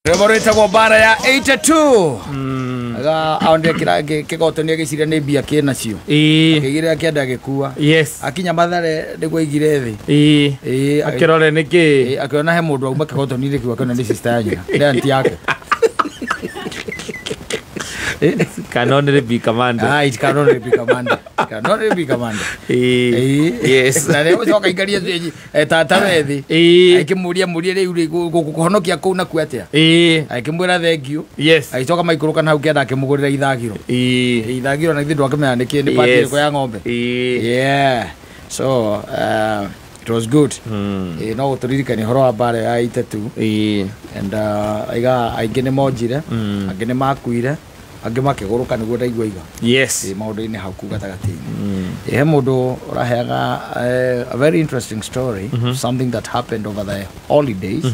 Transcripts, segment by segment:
Rwĩmbo rwĩtagwo mbara ya 82. Aga aonire kĩra kĩgoto nĩ agĩciria nĩ mbia kĩnacio. Ĩĩ. Akĩigĩrĩra kĩanda agĩkua. Yes. Akinya Mathare nĩguo aigire thĩ. Ĩĩ. Ĩĩ. Akĩrore nĩ kĩ. Ĩĩ, akĩona he mũndũ auma kĩgoto-inĩ kĩu, akĩona nĩ sister ya nyina, nĩ auntie yake. Can only be commander. Ah, it can only be commander. It can only be commander. Ĩĩ. Ĩĩ. Yes. Na rĩu coka ikaria tata we thĩ. Ĩĩ. Akĩmũria mũrie rĩu rĩ gũkũhonokia kũu nakuo atĩa? Ĩĩ. Akĩmwĩra thengiũ. Yes. Agĩcoka maikũrũka na hau kĩanda akĩmũgũrĩra ithagiro. Ĩĩ. Ithagiro na githĩ ndwakĩmenya nĩ kĩ, nĩ part Yes. ĩrĩkũ ya ng'ombe. Ĩĩ. Yeah. So, it was good. No gũtũririkania ũhoro wa mbara ya 82. Ĩĩ. And aiga aingĩ nĩ monjire, angĩ nĩ makuire, angĩ makĩgũrũka nĩguo ndaigua iga. Yes. Ĩ maũndũ-inĩ hau kuu gatagatĩ-inĩ. He mũndũ ũraheaga a very interesting story, something that happened over the holidays,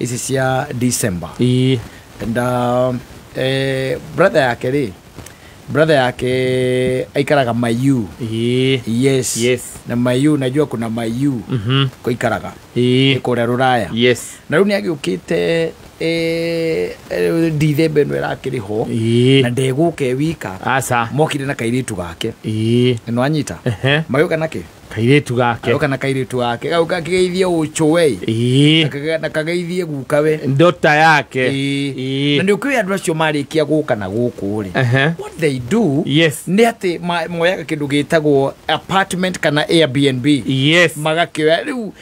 ici cia December. Ĩĩ. And brother yake rĩ, brother yake aikaraga Mayu. Ĩĩ. Yes. Yes. Na Mayu, najua kuna Mayu kũikaraga. Ĩĩ. Kũrĩa Rũraya. Yes. Na rĩu nĩ agĩũkĩte Dithemba ĩno ĩrakĩrĩ ho. Ĩĩ. Na ndegũka e wika. Aca. Mokire na kairĩtu gake. Ĩĩ. Nĩ wanyita? Ehe. Magĩũka na kĩ? Kairĩtu gake. Agĩũka na kairĩtu gake. Gauka akĩgeithie ũcũwe. Ĩĩ. Na kageithie gukawe. Ndota yake. Ĩĩ. Ĩĩ. Na nĩ ũkĩũĩ andũ acio marĩkia gũka na gũkũ rĩ. Ehe. What they do Yes. nĩ atĩ moyaga kĩndũ gĩtagwo apartment kana Airbnb. Yes. Magakĩoya rĩu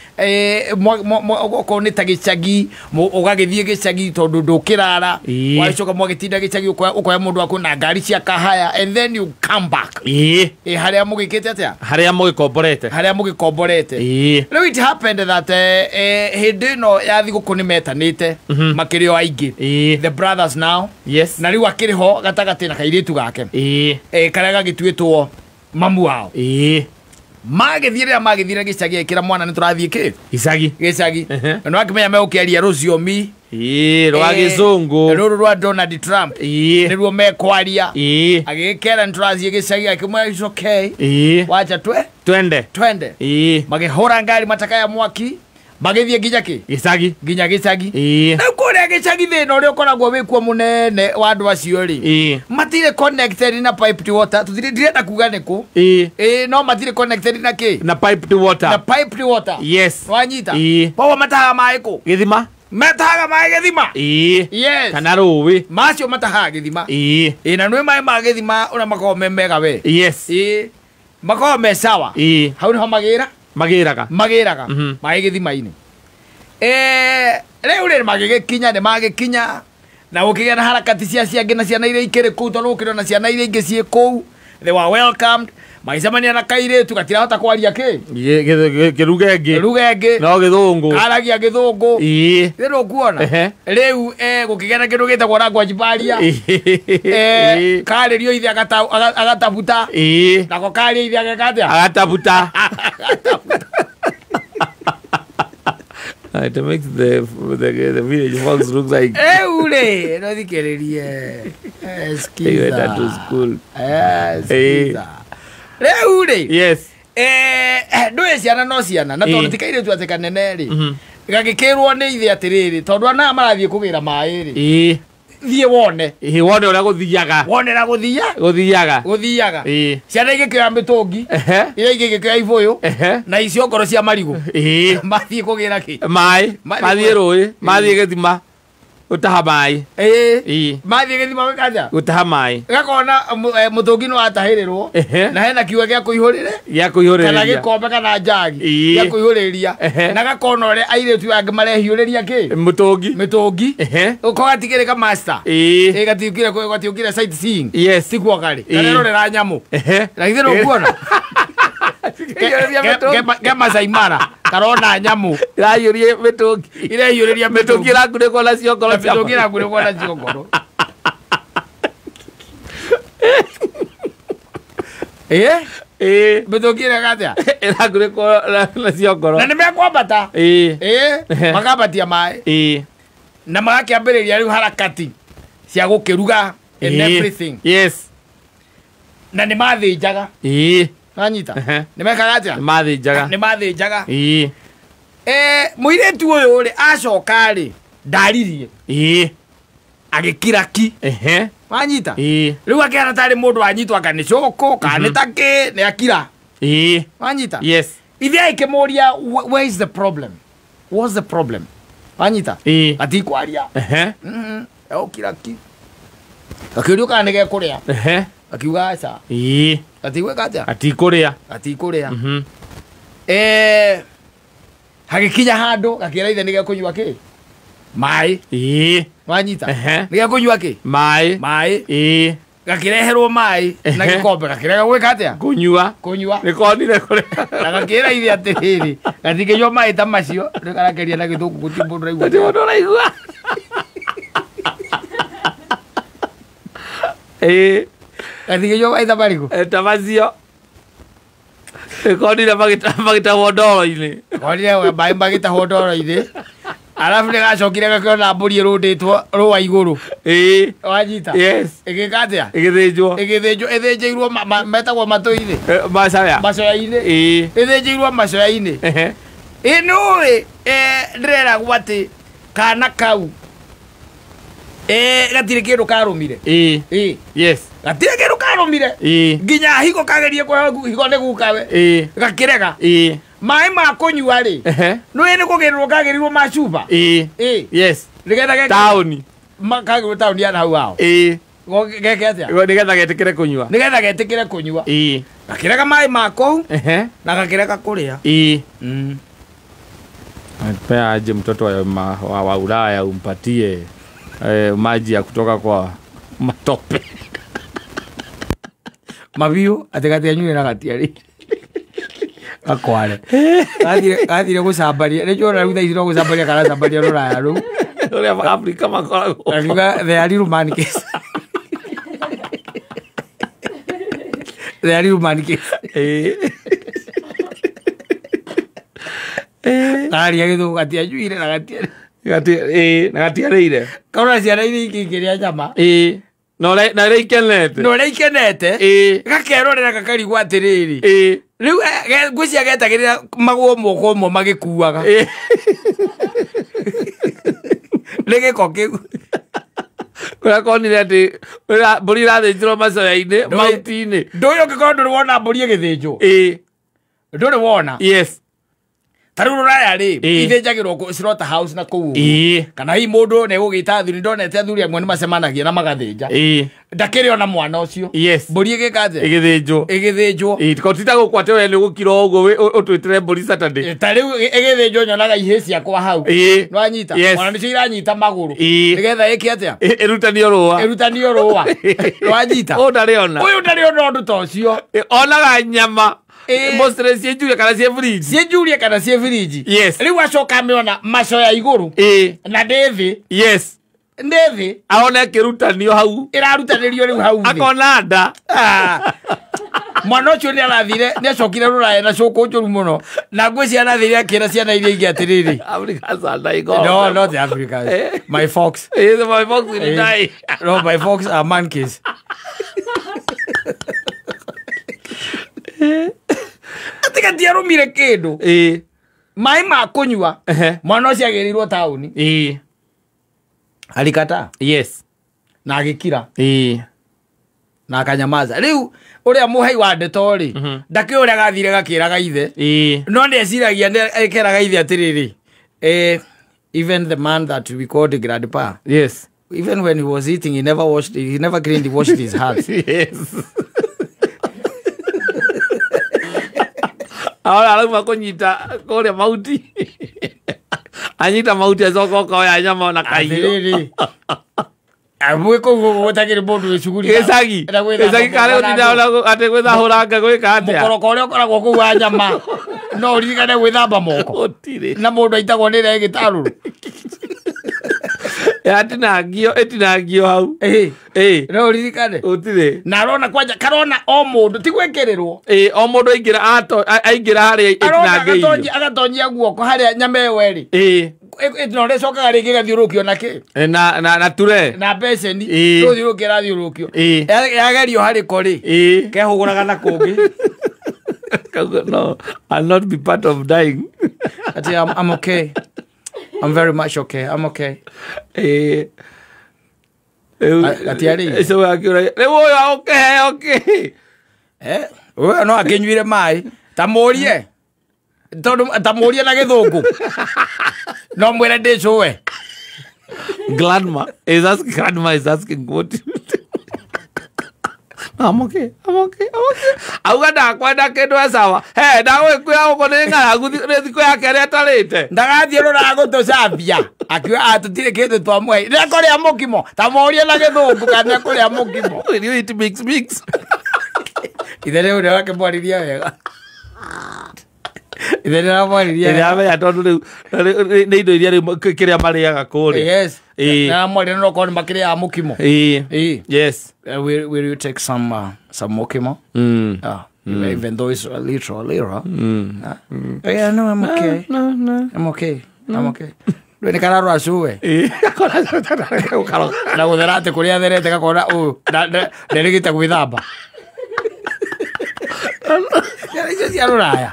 okorwo nĩ ta gĩcagi, ũgagĩthiĩ gĩcagi tondũ ndũkĩrara. Ĩĩ. Wacoka mwagĩtinda gĩcagi, ũkoya mũndũ waku na ngari cia kahaya and then you come back. Ĩĩ. Ĩ harĩa mũgĩkĩte atĩa? Harĩa mũgĩkomborete. Harĩa mũgĩkomborete. Ĩĩ. Rĩu it happened that hĩndĩ ĩno ya thigũkũ nĩ metanĩte makĩrĩ o aingĩ. Ĩĩ. The brothers now. Yes. Na rĩu akĩrĩ ho gatagatĩ na kairĩtu gake. Ĩĩ. Karĩa gagĩtuĩtwo mamu wao. Ĩĩ. Magĩthiĩ rĩrĩa magĩthire gĩcagi akĩra mwana nĩ tũrathiĩ kĩ? Gĩcagi. Gĩcagi. Ehe. Na nĩwakĩmenya megũkĩaria rũciomi. Ĩĩ, rwa gĩcũngũ. Rũrũ rwa Donald Trump. Ĩĩ. Nĩruo mekwaria. Ĩĩ. Agĩgĩkera nĩ tũrathiĩ gĩcagi akĩmwĩra it's okay. Ĩĩ. Wacha twe Twende. twende. Ĩĩ. Magĩhũra ngari matakaya mwaki magĩthiĩ nginya kĩ? Gĩcagi. Nginya gĩcagi. Ĩĩ. Rĩu kũrĩa gĩcagi thĩna ũrĩa ũkoragwo wĩkuo mũnene wa andũ acio rĩ. Ĩĩ. Matirĩ connected na piped water. Tũtirĩ ndirenda kuga nĩkũ. Ĩĩ. Ĩĩ, no matirĩ connected na kĩ? Na piped water. Na piped water. Yes. Wanyita? Ĩĩ. Koguo matahaga maĩ kũ? Gĩthima. Matahaga maĩ gĩthima. Ĩĩ. Yes. Kana rũĩ. Macio matahaga gĩthima. Ĩĩ. Ĩĩ, na nĩ maĩ ma gĩthima ũrĩa makoragwo me mega we. Yes. Ĩĩ. Makoragwo me sawa. Ĩĩ. Hau nĩho magĩra? Magĩraga. Magĩraga. Maĩ gĩthima-inĩ. Rĩu rĩ magĩgĩkinya nĩ magĩkinya na gũkĩgĩa na harakati cia ciangĩ na ciana iria ikĩrĩ kũu tondũ gũkĩrĩ na ciana iria ingĩ ciĩ kũu. They were welcomed. Magĩcemania na kairĩtu gatirahota kwaria kĩ? Kĩruga ĩngĩ. Ruga ĩngĩ. No gĩthũngũ. Karagia gĩthũngũ. Ĩĩ. Rĩu ũkuona. Ehe. Rĩu gũkĩgĩa na kĩndũ gĩtagwo language barrier. Ĩĩ. Karĩrio ithe agatabuta. Ĩĩ. Nako karĩa ithe ageka atĩa? Agatabuta. It makes the village folks look like Rĩu rĩ, no thikĩrĩrie. they went to school. Skiza. Rĩu rĩ. Yes. Ndũĩ ciana no ciana na tondũ Ĩĩ. ti kairĩtu atĩ kanene rĩ. Gagĩkĩrwo nĩ ithe atĩrĩrĩ tondũ ana marathiĩ kũgĩra maĩ rĩ. Ĩĩ. Thiĩ wone. Ĩĩ, wone ũrĩa gũthiaga. Wone na gũthia. Gũthiaga. Gũthiaga. Ĩĩ. Ciana igĩkĩoya mĩtũngi. Ehe. Iria ingĩ igĩkĩoya ibũyũ. Ehe. Na icio ngoro cia marigũ. Ĩĩ. Mathiĩ kũgĩra kĩ? Maĩ. Mathiĩ Mathiĩ rũĩ. Mathiĩ gĩthima. Gũtaha maĩ. Ĩĩ. Ĩĩ. Mathiĩ gĩthima gwĩka atĩa? Gũtaha maĩ. Gakona mũtũngi nĩ watahĩrĩrwo. Ehe. Na hena kiuga gĩa kũihũrĩre. Gĩa Kana kũihũrĩrĩria. gĩkombe kana njagi. Ĩĩ. Gĩa kũihũrĩrĩria. Ehe. Na gakona ũrĩa airĩtu angĩ marehiũrĩria kĩ? Mũtũngi. Mĩtũngi. Ehe. Ũko gatigĩrĩ ka master. Ĩĩ. Ĩĩ, gatiũkire sightseeing. Yes. Tikuo karĩ. Ĩĩ. Karerorera nyamũ. Ehe. Na githĩ ndũkuona? Kaihũrĩria mĩtũngi. Ke Masai Mara karona nyamũ. Iraiyũria mĩtũngi. Irehiũrĩria Mĩtũngi ĩrakunĩkwo na ciongoro cia mĩtũngi ĩrakunĩkwo na ciongoro. Ĩĩ? Ĩĩ. Mĩtũngi ĩreka atĩa? Ĩrakunĩkwo na ciongoro. Na nĩ mekwambata. Ĩĩ. Ĩĩ, makambatia maĩ. Ĩĩ. Na magakĩambĩrĩria rĩu harakati cia gũkĩruga and Ĩĩ. everything. Yes. Na nĩ mathĩnjaga. Ĩĩ. Wanyita? Ehe. Nĩ mekaga atĩa? Nĩ mathĩnjaga. Nĩ mathĩnjaga. Ĩĩ. Mũirĩtu ũyũ rĩ acoka rĩ ndaririe. Ĩĩ. Agĩkira ki. Ehe. Wanyita? Ĩĩ. Rĩu akĩhana tarĩ mũndũ wanyitwo anga nĩ cũkũ kana nĩ takĩ nĩ akira. Ĩĩ. Wanyita? Yes. Ithe akĩmũria, "Where is the problem? What's the problem?" Wanyita? Ĩĩ. Atikwaria. Ehe. Egũkira ki. Gakĩũrio kana nĩ gekũrĩa. Ehe. Akiuga aca. Ĩĩ. Gatigwĩka atĩa? Atikũrĩa. Gatikũrĩa. Mhm. Hagĩkinya handũ gakĩra ithe nĩ gekũnyua kĩ? Maĩ. Ĩĩ. Wanyita? Ehe. Nĩ gekũnyua kĩ? Maĩ. Maĩ. Ĩĩ. Gakĩreherwo maĩ na Ehe. gĩkombe gakĩrega gwĩka atĩa? Kũnyua. Kũnyua. Nĩkonire kũrĩa. Na gakĩra ithe atĩrĩrĩ, gatingĩnyua maĩ ta macio, rĩu karakeria na gĩthũngũ gũtirĩ mũndũ ũraigua. Gũtirĩ mũndũ ũraigua. Ĩĩ. Gatingĩnyua maĩ ta marĩkũ? Ta macio. Nĩkonire magĩtahwo ndoro-inĩ. Konire maĩ magĩtahwo ndoro-inĩ. Arabu nĩ gacokire gakĩona mbũri ĩrũndĩtwo rũa igũrũ. Ĩĩ. Wanyita? Yes. Ĩgĩka atĩa? Ĩgĩthĩnjwo. Ĩgĩthĩnjwo, ĩthĩnjĩirwo metagwo matũ-inĩ. Macoya. Macoya-inĩ. Ĩĩ. Ĩthĩnjĩirwo macoya-inĩ. Ehe. Ĩ nĩũĩ, ndĩreragwo atĩ kana kau gatirĩ kĩndũ karũmire. Ĩĩ. Ĩ. Yes. Gatirĩ kĩndũ karũmire. Ĩĩ. Nginya higo kagerie kũheo higo nĩ gukawe. Ĩĩ. Gakĩrega. Ĩĩ. Maĩ ma kũnyua rĩ. Ehe. Nĩũĩ nĩ kũgĩrĩrwo kagĩrĩirwo ma cuba. Ĩĩ. Ĩ. Yes. Nĩgetha geke Taũni. Kagĩrĩrwo taũni ya hau hao. Ĩĩ. Geke atĩa? Nĩgetha getĩkĩre kũnyua. Nĩgetha getĩkĩre kũnyua. Ĩĩ. Gakĩrega maĩ ma kũu Ehe. na gakĩrega kũrĩa. Ĩĩ. Pea aje mtoto wa Ulaya umpatie maji ya kutoka kwa matope. Mabiũ atĩ gatianyuire na gatiarĩ. Gakware. Gathire gũcambaria. Nĩ njũĩ rĩu thaa ici no gũcambaria karacambaria rũraya rũu. Ũrĩa Afrika makoragwo. Akiuga the are real man case. The are real man case. Ĩĩ. Karia gĩthũngũ gatianyuire na gatiarĩ. Ĩĩ, na gatiarĩire. Kaona ciana iria ingĩ ikĩrĩa nyama. Ĩĩ. Na ũrĩa ikenete. Na ũrĩa ikenete. Ĩĩ. Gakerorera gakarigwo atĩrĩrĩ. Ĩĩ. Rĩu ngwĩciria getagĩrĩra magũrũ moko ũmwe magĩkuaga. Ĩĩ. Nĩ gĩko kĩu. Kũrĩa konire atĩ mbũri irathĩnjĩrwo macoya-inĩ, mauti-inĩ. Ndũĩ ũngĩkorwo ndũrĩ wona mbũri ĩgĩthĩnjwo. Ĩĩ. Ndũrĩ wona. Yes. Ta rĩu rũraya rĩ, Ĩĩ. ithĩnjagĩrwo kũ slaughter house na kũu ũguo. Ĩĩ. Kana hihi mũndũ nĩ egũgĩta athuri, ndonete athuri amwe nĩ macemanagia na magathĩnja. Ĩĩ. Ndakĩrĩ ona mwana ũcio. Yes. Mbũri ĩgĩka atĩa? Ĩgĩthĩnjwo. Ĩgĩthĩnjwo. Ĩĩ, ko ti ta gũkũ atĩ we nĩ gũkira o ũguo ũtwĩtĩre mbũri Saturday. Ta rĩu ĩgĩthĩnjwo nyonaga ihĩ ciakwa hau. Ĩĩ. Nĩwanyita? Yes. Ona nĩcio iranyita magũrũ. Ĩĩ. Nĩgetha ĩke atĩa? Ĩrutanio rũa. Ĩrutanio rũa. Nĩwanyita? Ũyũ ndarĩ ona. Ũyũ ndarĩ ona ũndũ ta ũcio. Onaga nyama. Ĩĩ. Mostly ciĩ njurie kana ciĩ fridge. Ciĩ njurie kana ciĩ firiji. Yes. Rĩu acoka amĩona macoya igũrũ. Ĩĩ. Na ndĩ thĩ. Yes. Ndĩ thĩ. Arona ĩkĩrutanio hau. Ĩrarutanĩrio rĩu hau thĩ. Akona nda. Mwana ũcio nĩ arathire, nĩ acokire rũraya na cũkũ njũru mũno. Na ngwĩciria arathire akĩra ciana iria ingĩ atĩrĩrĩ. Africans are dying. No, not the Africans. My fox. Ĩĩ, my fox will die. No, my fox are monkeys. Atĩ gatiarũmire kĩndũ. Ĩĩ. Maĩ ma kũnyua. Ehe. Mwana ũcio agĩrĩirwo taũni. Ĩĩ. Alikataa. Yes. Na agĩkira. Ĩĩ. Na akanyamaza. Rĩu ũrĩa mũhei wa ndeto rĩ, ndakĩũĩ ũrĩa gathire gakĩraga ithe. Ĩĩ. No nĩ eciragia nĩ ekeraga ithe atĩrĩrĩ. Even the man that we called grandpa. Yes. Even when he was eating, he never washed, he never cleaned, he washed his hands. Yes. Ahora arauma kũnyita kũrĩa mauti. Anyita mauti acoka okoya nyama ona kaiyo. Atĩrĩrĩ. Amwe kũu gũtagĩrĩ mũndũ wĩ cuguri. Gĩcagi. Na gwĩthamba Gĩcagi karĩa moko na ũtinda andũ. ona atĩ gwĩthahũranga gwĩka atĩa. Mũkoroko ũrĩa ũkoragwo kũu wa nyama. No ũririkane gwĩthamba moko. Gũtirĩ. Na mũndũ aitagwo nĩ ĩrĩa ĩgĩtarũrũ. Yatinangio, ĩtinangio hau. Ĩĩ. Ĩĩ. No ũririkane. Gũtirĩ. Na arona kwanja karona o mũndũ ti gwĩkĩrĩrwo. Ĩĩ, o mũndũ aingĩra aingĩra harĩa Arona ĩtinangĩirio. agatonyia guoko harĩa nyama ĩyo ĩrĩ. Ĩĩ. Na ũrĩa ĩcokaga rĩngĩ ĩgathiũrũrũkio na kĩ? Na ture. Na beceni. Ĩĩ. Rũthiũrũrũkio ĩrathiũrũrũkio. Ĩĩ. Yagerio harĩ ko rĩ. Ĩĩ. Kehũgũraga na kũngĩ. Kauga, no, I'll not be part of dying. Ati I'm okay. I'm very much okay. I'm okay. Ĩĩ. Gatiarĩire. Cũwe akĩũragia rĩu ũyũ agũkĩheo kĩ? Ũyũ no akĩnyuire maĩ ta mũrie tondũ ta mũrie na gĩthũngũ no mwĩre ndĩ cũwe. Grandma is asking, grandma is asking what. I'm okay, I'm okay, I'm okay. Auga ndakwenda kĩndũ e sawa. He, ndagũgĩkwĩra gũkũ nĩ ng'aragu nĩ thikũ ya kerĩ atarĩte. Ndagathiĩ rũraya gũtũcambia akiuga tũtirĩ kĩndũ twamũhe nĩekũrĩa mũkimo ta mũrie na gĩthũngũ kana nĩekũrĩa mũkimo. Will you eat mix mix? Ithe rĩu nĩ akĩmwarĩria wega. Ithe nĩ aramwarĩria wega. Ĩramenya tondũ rĩu nĩ indo iria rĩu kĩrĩa marĩaga kũrĩa. Yes. Ĩĩ. Nĩ aramwarĩria no korwo nĩ makĩrĩaga mũkimo. Ĩĩ. Ĩĩ. Yes. Will you take some mokimo? Even though it's a little. Yeah, no, I'm okay. No, no. I'm okay. I'm okay. Rĩu nĩ kararora cũwe. Ĩĩ. Na gũthera atĩ kũrĩa atherete gakona ũyũ nderĩgĩte gwĩthamba. Ciana icio cia rũraya.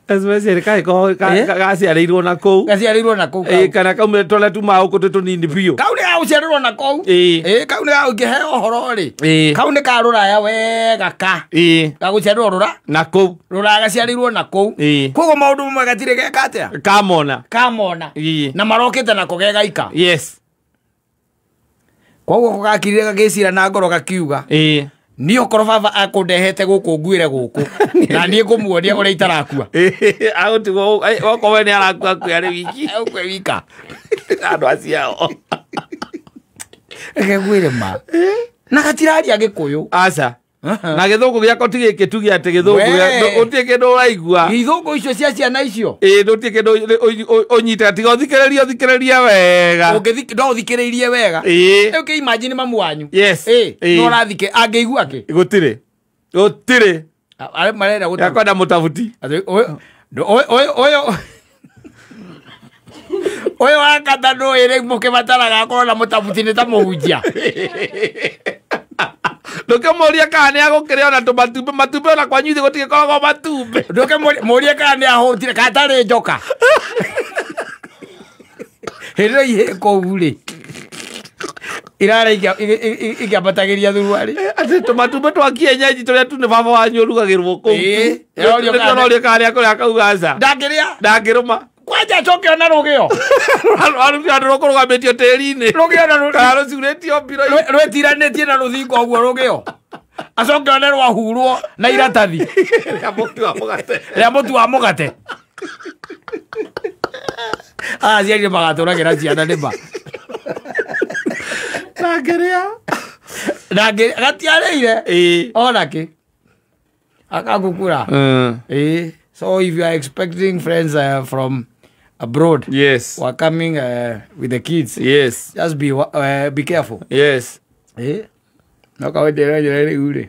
Especially gaciarĩirwo na kũu. Gaciarĩirwo na kũu. Ĩĩ, kana kaumire tũrĩa tumaga gũkũ twĩ tũnini biũ. Kau nĩ gagũciarĩrwo na kũu. Ĩĩ. Ĩĩ, kau nĩ gagũkĩheo ũhoro rĩ. Ĩĩ. Kau nĩ ka rũraya wega ka. Ĩĩ. Gagũciarĩrwo rũra. Na kũu. Rũraya gaciarĩirwo na kũu. Ĩĩ. Koguo maũndũ mamwe gatirĩ geka atĩa? Kamona. Kamona. Ĩĩ. Na marokĩte nako ge gaika. Yes. Koguo gakirire gagĩcira na ngoro gakiuga. Ĩĩ. Niĩ okorwo baba akũndehete gũkũ nguĩre gũkũ na niĩ ngũmuonia ũrĩa itarakua. Agũtigwo okorwo we nĩ arakua akue arĩ wiki. Akue wika. Andũ aciao. Reke ngwĩre ma. Na gatiraria gĩkũyũ. Aca. Na gĩthũngũ gĩakwa ti gĩkĩ tuge atĩ gĩthũngũ gũtirĩ kĩndũ ũraigua. Gĩthũngũ icio cia ciana icio. Ĩĩ, gũtirĩ kĩndũ ũnyitaga tiga ũthikĩrĩrie wega. No ũthikĩrĩirie wega. Ĩĩ. Rĩu kĩ imagine mamu wanyu. Yes. Ĩĩ, no ũrathikĩ angĩigua kĩ? Gũtirĩ. Gũtirĩ. Arĩa marenda gũta. Yakwenda mũtabuti. Ũyũ ũyũ wa kata ndũĩ rĩu mũkĩbataraga akorwo na mũtabuti nĩ ta mũhunjia. Ndũkĩmũrie kana nĩ agũkĩrĩa ona tũmatumbĩ matumbĩ ona kwanyu ithuĩ gũtigĩkoragwo matumbĩ. Ndũkĩmũrie kana nĩ ahũtire kana tarĩ njoka. Hĩndĩ ĩyo ihĩ kũu rĩ irarĩa ikĩambatagĩria thuruarĩ. Atĩ tũmatumbĩ twa kienyeji tũrĩa tu nĩ baba wanyu ũrugagĩrwo kũu. Ĩĩ. Nĩũroria kana nĩ akũrĩa akauga aca. Ndangĩrĩa. Ndangĩrũma. Kwanja acoke ona rũgĩo. Rũgĩo rũkũrũgamĩtio tĩri-inĩ. Rũgĩo na kana rũcurĩtio mbiro. Rwĩtiranĩtie na rũthingo ũguo rũgĩo. Acoke one rwahurwo na iratathi. Rĩa mũtu wa mũgate. Rĩa mũtu wa mũgate. Aciari magatũragĩra ciana nĩ ma. Ndangĩrĩa. Ndangĩrĩa gatiarĩire. Ĩĩ. Ona kĩ. Akagũkura. Ĩĩ. So if you are expecting friends from abroad, yes, who are coming with the kids, yes, just be careful. Yes. Eh? No kawaida rĩu rĩ.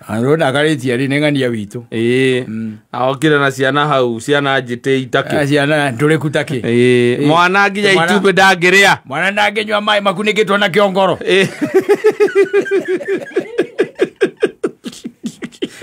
Arona karĩtie rĩ nĩ ng'ania witũ. Ĩĩ. Aokire na ciana hau, ciana njĩtĩ itakĩ. Ciana ndũrĩku takĩ. Ĩĩ. Mwana nginya itumbĩ ndangĩrĩa. Mwana ndangĩnyua maĩ makunĩkĩtwo na kĩongoro. Ĩĩ.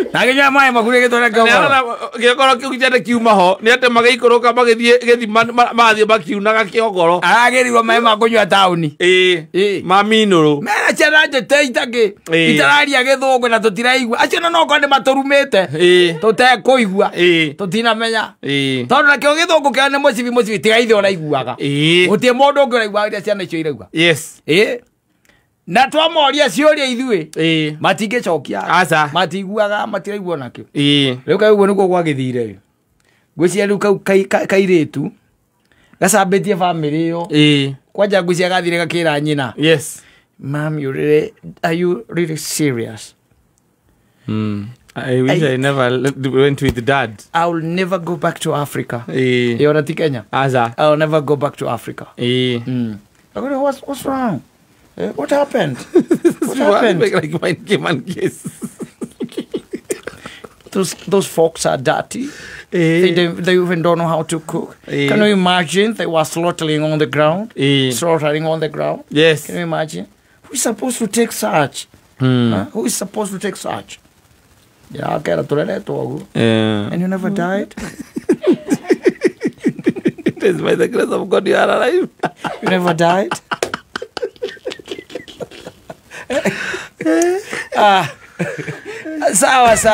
Ndangĩnyua maĩ makunĩkĩtwo na kĩongoro. Kĩongoro kĩu gĩtiarĩ kiuma ho, nĩ atĩ magĩikũrũka magĩthiĩ gĩthima mathiĩ makiunaga kĩongoro. Aragĩrirwo maĩ ma kũnyua taũni. Ĩĩ. Ma minũrũ. Mena ciana njĩtĩ itakĩ. Itararia gĩthũngũ na tũtiraigua. Acio no okorwo nĩ matũrumĩte. Ĩĩ. Tũtekũigua. Ĩĩ. Tũtinamenya. Ĩĩ. Tondũ nakĩo gĩthũngũ kĩao nĩ mũcibi mũcibi tiga ithe ũraiguaga. Ĩĩ. Gũtirĩ mũndũ ũngĩ ũraiguaga ũrĩa ciana icio iraigua. Yes. Ĩĩ. Na twamoria ciũria ithuĩ. Ĩĩ. Matingĩcokia. Aca. Matiguaga matiraigua nakĩo. Ĩĩ. Rĩu kau ũguo nĩguo gwagĩthire. Ngwĩciria rĩu kau kairĩtu gacambĩtie bamĩrĩ ĩyo. Ĩĩ. Kwanja ngwĩciria gathire gakĩra nyina. Yes. Mom, are you really serious? I wish I never went with dad. I will never go back to Africa. Ĩĩ. Ĩyo na ti Kenya. Aca. I will never go back to Africa. Ĩĩ. What's wrong? What happened? What happened? Like my came case. Those folks are dirty. They even don't know how to cook. Can you imagine? They were slaughtering on the ground. Slaughtering on the ground. Yes. Can you imagine? Who is supposed to take such? Huh? Who is supposed to take such? Yeah, okay. And you never died? It is by the grace of God you are alive. You never died. Ah, sawa sawa.